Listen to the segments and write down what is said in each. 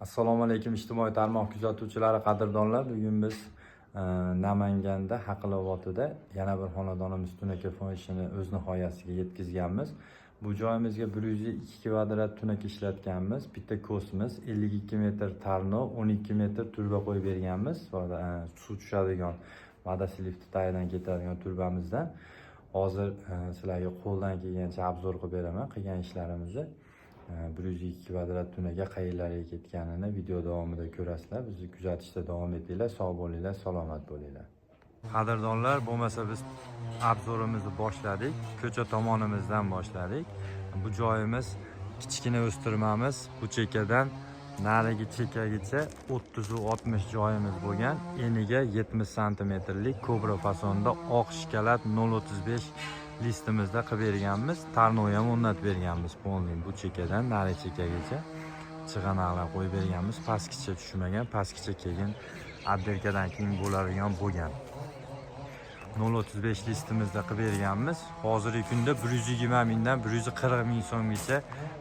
Assalomu alaykum, ijtimoiy tarmoq kuzatuvchilari, qadrdonlar. Bugun biz Namanganda, Haqil obodida yana bir xonadonimiz tunuka ishini o'z nihoyasiga yetkazganmiz. Bu joyimizga 102 kvadrat tunak ishlatganmiz. Bitta kosmos, 52 metr tarnov, 12 metr turba qo'yib berganmiz. Va suv tushadigan вода lifti tagidan ketadigan turbamizdan. Hozir sizlarga qo'ldan kelgancha обзор qilib beraman qilgan ishlarimizni. 102 kvadrat tunaga qayerlarga ketganini video davomida ko'rasizlar. Bizni kuzatishda davom etinglar. Sog' bo'linglar, salomat bo'linglar. Qadrdonlar, bo'lmasa biz обзор imizni boshladik. Ko'cha tomonimizdan boshladik. Bu joyimiz kichkina o'stirmamiz. Bu chekkadan narigi chekkagacha 30 60 joyimiz bo'lgan. Eniga 70 santimetrlik kobra fasonda oq shokolad 0.35 listimizda qilib berganmiz. Tarnov ham o'rnatib berganmiz полный bu chekkadan nari chekkagacha chig'anoqlar qo'yib berganmiz. Pastkicha tushmagan, pastkicha keyin отделка dan keyin bo'ladigan bo'lgan. 0.35 listimizda qilib berganmiz. Hozirgi kunda 120 mingdan 140 ming so'mgacha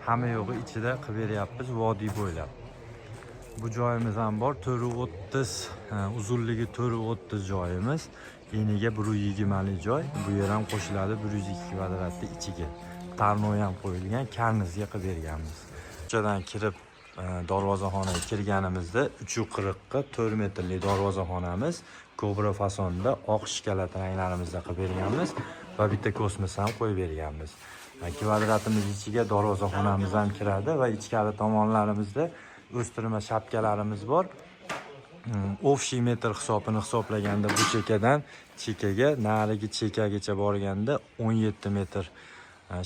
hamma yo'g'i ichida qilib beryapmiz vodiy bo'ylab. Bu joyimiz ham bor, 430, uzunligi 430 joyimiz. Eniga 120 lik joy. Bu yer ham qo'shiladi 102 kvadratli ichiga. Tarnov ham qo'yilgan, karnizga qilib berganmiz. Ko'chadan kirib darvozaxonaga kirganimizda 340 ga 4 metrli darvozaxonamiz kobra fasonda oq shokolad ranglarimizda qilib berganmiz va bitta kosmos ham qo'yib berganmiz. Kvadratimiz ichiga darvozaxonamiz ham kiradi va ichkari tomonlarimizda o'stirma shapkalarimiz bor. Общий metr hisobini hisoblaganda bu chekkadan chekkaga, narigi chekkagacha borganda 17 metr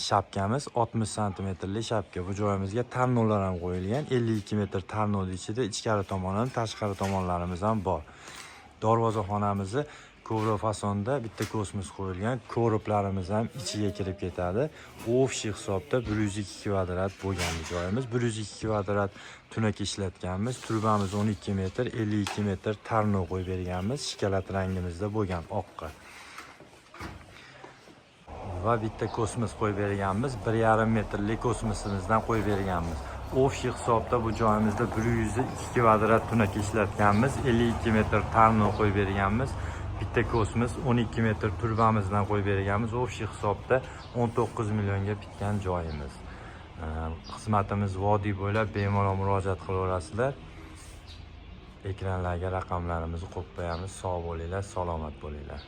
shapkamiz, 60 santimetrli shapka. Bu joyimizga tarnovlar ham qo'yilgan. 52 metr tarnovni ichida ichkari tomon ham, tashqari tomonlarimiz ham bor. Darvozaxonamizni kovra fasonda bitta kosmos qo'yilgan, короб larimiz ham ichiga kirib ketadi. Общий hisobda 102 kvadrat bo'lgan bu joyimiz. 102 kvadrat tunak ishlatganmiz. Trubamiz 12 metr, 52 metr tarnov qo'yib berganmiz. Shokolad rangimizda bo'lgan, oqqa. Va bitta kosmos qo'yib berganmiz. 1,5 metrli kosmosimizdan qo'yib berganmiz. Общий hisobda bu joyimizda 102 kvadrat tunak ishlatganmiz. 52 metr tarnov qo'yib berganmiz. Bitta kosmos, 12 metr turbamizdan qo'yib berganmiz. Общий hisobda 19 millionga bitgan joyimiz. Xizmatimiz vodiy bo'ylab, bemalol murojaat qilaverasizlar. Ekranlarga raqamlarimizni qo'yib qo'yamiz. Sog' bo'linglar, salomat bo'linglar.